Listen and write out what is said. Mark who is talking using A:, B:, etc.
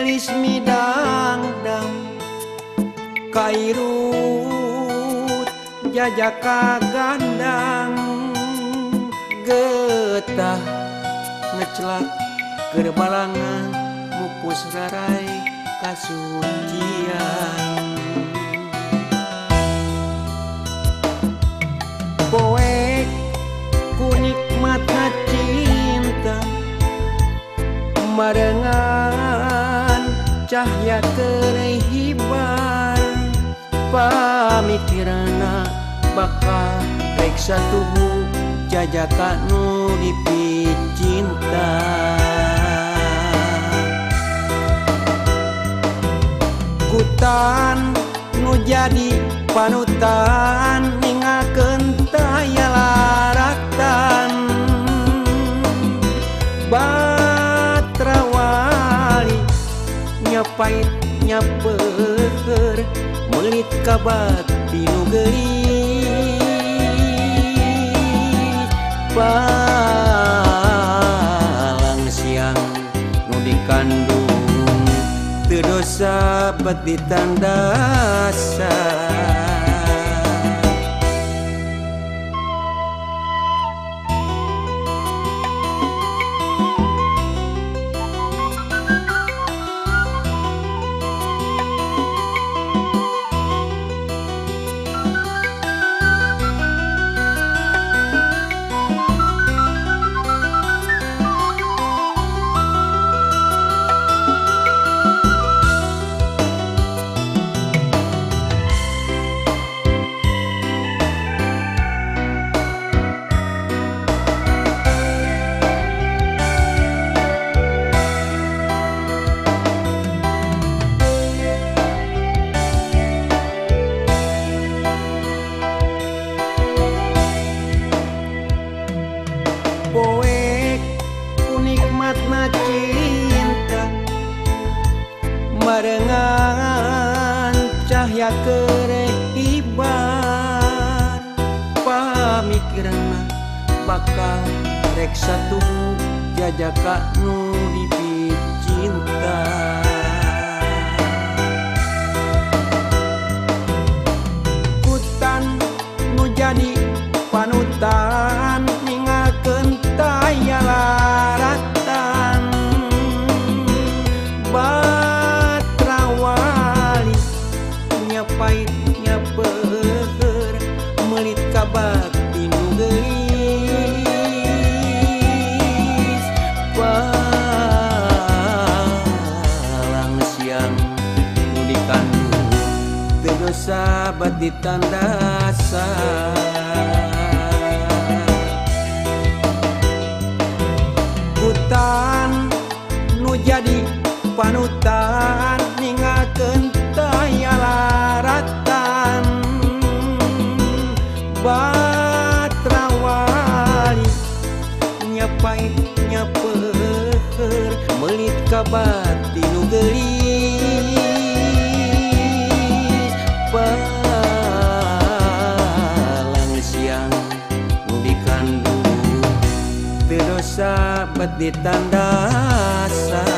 A: Geulis midangdang kairut jajaka gandang getah ngecelak keur balangan mupus rarai kasucian. Poek ku nikmatna cinta marengan cahya keur hibar pamikiranna bakal rek satuhu jajaka nu dipicinta. Kutan nu jadi panutan ninggalkeun taya laratan batra wali nyapait nyapeur meulit ka bakti nu geulis palang siang nu dikandung teu dosa bet ditandasan. Poek ku nikmatna cinta marengan cahya keur hibar pamikiranna bakal rek satuhu jajaka nu dipicinta. Kutan nu jadi panutan ninggalkeun taya laratan batra wali nyapait nyapeur meulit ka bakti nu geulis palang siang nu dikandung teu dosa bet ditandasan. Kutan nu jadi panutan ninggalkeun taya laratan batra wali nyapait nyapeur meulit ka bakti nu geulis palang siang nu dikandung teu dosa bet ditandasan.